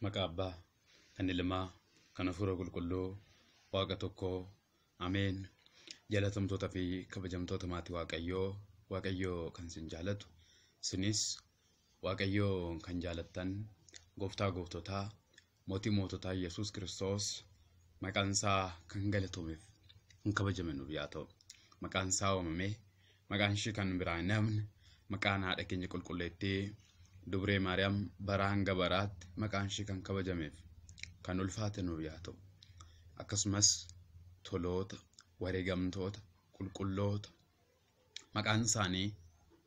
Maqaa Abbaa, kan Ilmaa, kan Hafuura Qulqulluu, Waaqa tokkoo, Ameen. Jaalatamtoota fi kabajamtoota maatii Waaqayyoo, Waaqayyoo kan isin jaalatu, isinis Waaqayyoo kan jaalattan, Gooftaa gooftotaa, Mootii moototaa Yesuus Kiristoos maqaan isaa kan galatoomeef kan kabajame nuuf yaa ta'u. Maqaan isaa waamamee, maqaan ishee kan biraa hin hafne, maqaan haadha keenya qulqulleettii Dubree Maariyaam baraa hanga baraatti maqaan ishee kan kabajameef kan ulfaate nuuf yaa ta'u. Akkasumas toloota, wareegamtoota, qulqulloota maqaan isaanii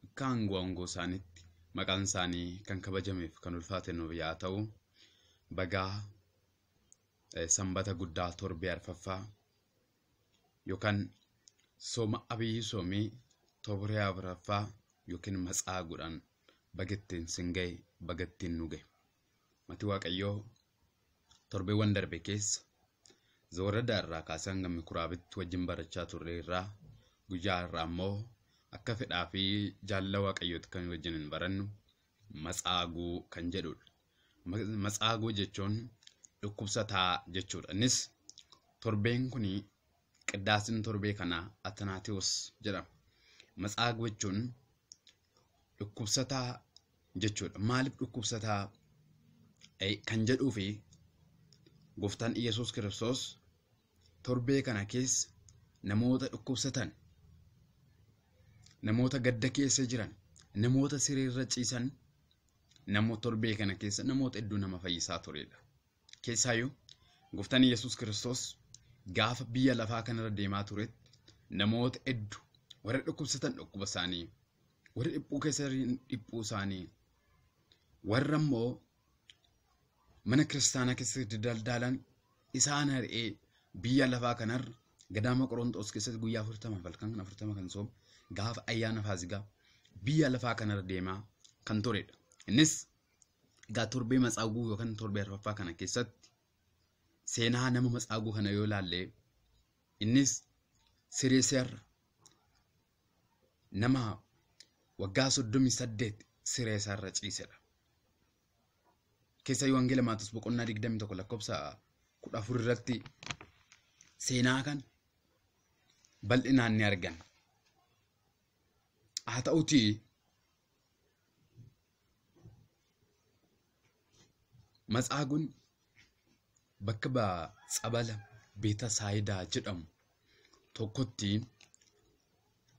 akka aangoo aangoo isaaniitti maqaan isaanii kan kabajameef kan ulfaate nuuf yaa ta'u. Bagaa sanbata guddaa torbee arfaffaa yookaan sooma abiyyi soomii torbee afuraffaa yookiin matsaaguudhaan bagattiin sin ga'e bagattiin nu ga'e. Maatii Waaqayyoo torbeewwan darbe keessa Zoorada irraa kaasee hanga Mikuraabitti wajjin barachaa turre irraa guyyaa irraa immoo akka fedhaa fi jaalala Waaqayyootti kan wajjin hin barannu matsaaguu kan jedhudha. Matsaaguu jechuun dhukkubsataa jechuudha. Innis torbeen kun qiddaasiin torbee kanaa Atanaatiyos jedhama. Matsaaguu jechuun dhukkubsataa jechuudha. Maaliif dhukkubsataa kan jedhuu fi Gooftaan Iyyasuus Kiristoos torbee kana keessa namoota dhukkubsatan, namoota gadda keessa jiran, namoota sireerra ciisan, namoota torbee kana keessa namoota hedduu nama fayyisaa turedha. Keessaayyuu Gooftaan Iyyasuus Kiristoos gaafa biyya lafaa kanarra deemaa turetti namoota hedduu warra dhukkubsatan dhukkuba isaanii, warra dhiphuu keessa dhiphuu isaanii, warra immoo mana kiristaanaa keessatti daldalan isaan ari'ee biyya lafaa kanarra gadaama Qorontoos keessatti guyyaa 40 halkan 40 kan soome gaafa ayyaana Faasigaa biyya lafaa kanarra deemaa kan turedha. Innis egaa torbee matsaaguu yookaan torbee arfaffaa kana keessatti seenaa nama matsaaguu kana yoo ilaalle innis siree seerra nama waggaa 38 siree isaarra ciisedha. Keessaayyuu Wangeela Maatewos boqonnaa 21 lakkoofsa 14 irratti seenaa kan bal'inaan ni arganna. Haa ta'utii matsaaguun bakka tsabala Beeta Saayidaa jedhamu tokkotti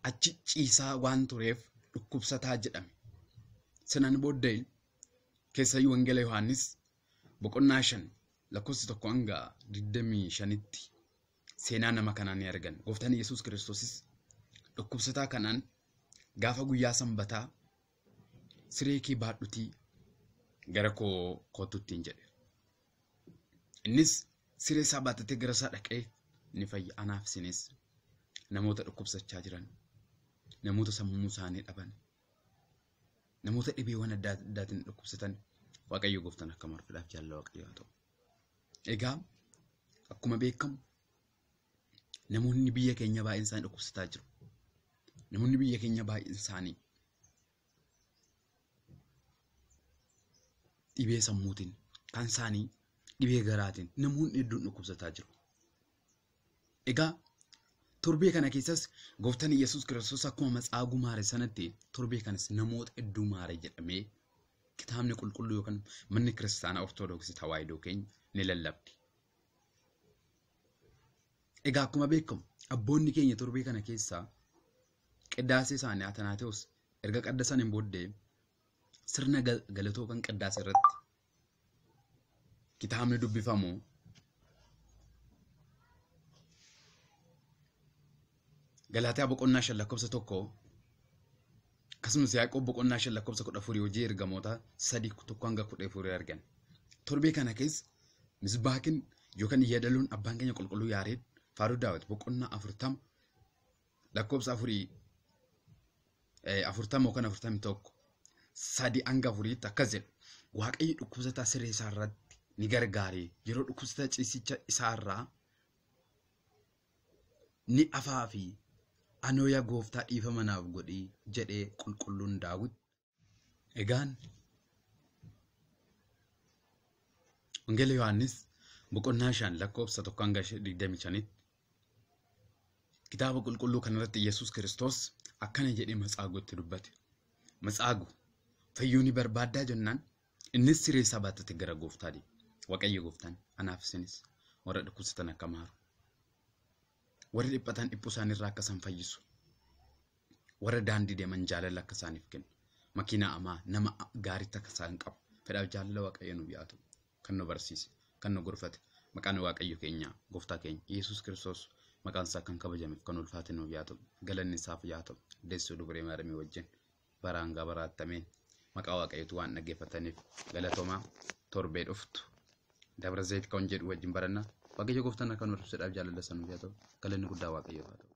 achi ciisaa waan tureef dhukkubsataa jedhame. Sanaan booddee keessaayyuu Wangeela Yohaannis boqonnaa 5 lakkoofsa 1 hanga 25tti seenaa nama kanaa ni arganna. Gooftaan Iyyasuus Kiristoosis dhukkubsataa kanaan gaafa guyyaa sanbataa siree kee baadhutii gara koo kotuttiin jedhe. Innis siree isaa baattatee gara isaa dhaqee ni fayya. Anaaf isinis namoota dhukkubsachaa jiran, namoota sammuu isaanii dhaban, namoota dhibeewwan adda addaatiin dhukkubsatan Waaqayyo Gooftaan akka marfudhaaf jaalala Waaqayyoo haa ta'u. Egaa akkuma beekamu namoonni biyya keenya baay'een isaanii dhukkubsataa jiru. Namoonni biyya keenya baay'een isaanii dhibee sammuutiin, kan isaanii dhibee garaatiin namoonni hedduun dhukkubsataa jiru. Egaa torbee kana keessas Gooftaan Iyyasuus Kiristoos akkuma matsaaguu maare sanatti torbee kanas namoota hedduu maare jedhamee kitaabni qulqulluu yookaan manni kiristaanaa Ortodoksii Tawaahidoo keenya ni lallabdi. Egaa akkuma beekamu abboonni keenya torbee kana keessaa qiddaasee isaanii Atanaatewos erga qaddasaniin booddee sirna galatoo kan qiddaase irratti kitaabni dubbifamu Galaatiyaa boqonnaa 5 lakkoofsa 1 akkasumas Yaaqoob boqonnaa 5 lakkoofsa 14 hojii ergamoota 3 1 hanga 14 argan. Torbee kana keessa misbaakin yookaan yadaluun abbaan keenya qulqulluu Yaareed Faaruu Daawit boqonnaa 40 lakkoofsa 4 40 yookaan 41 3 hanga 4tti akkas jedha. Waaqayyo dhukkubsataa siree isaa irratti ni gargaare yeroo dhukkubsataa ciisicha isaarraa ni afaa fi anoo yaa gooftaa dhiifama naaf godhi jedhee qulqulluun Daawit. Egaan Wangeela Yohaannis boqonnaa 5 lakkoofsa 1 hanga 25tti kitaaba qulqulluu kanarratti Yesuus Kiristoos akkana jedhee matsaaguutti dubbate. Matsaagu fayyuu ni barbaaddaa jennaan innis siree isaa baattate gara gooftaa deeme. Waaqayyo gooftaan anaaf isinis warra dhukkubsatan akka maaru, warra dhiphatan dhiphuu isaaniirraa akka isaan fayyisu, warra daandii deeman jaalala akka isaaniif kennu, makiinaa amaa nama gaariitti akka isaan qabu, fedhaaf jaalala Waaqayyo nuuf yaa ta'u, kan nu barsiise, kan nu gorfate, maqaan Waaqayyo keenya gooftaa keenya Yesuus Kiristoos maqaan isaa kan kabajameef kan ulfaate nuuf yaa ta'u, galanni isaaf yaa ta'u, deessuu dubree Maariyaamii wajjin baraan gabaraattameen maqaa Waaqayyootu waan dhaggeeffataniif galatoomaa. Torbee dhuftu Dabra Zayit kan jedhu wajjin baranna. Waaqayyo gooftaan akka nu barsiisuudhaaf jaalala isaa nuuf yaa ta'u, galanni guddaa Waaqayyoof haa ta'u.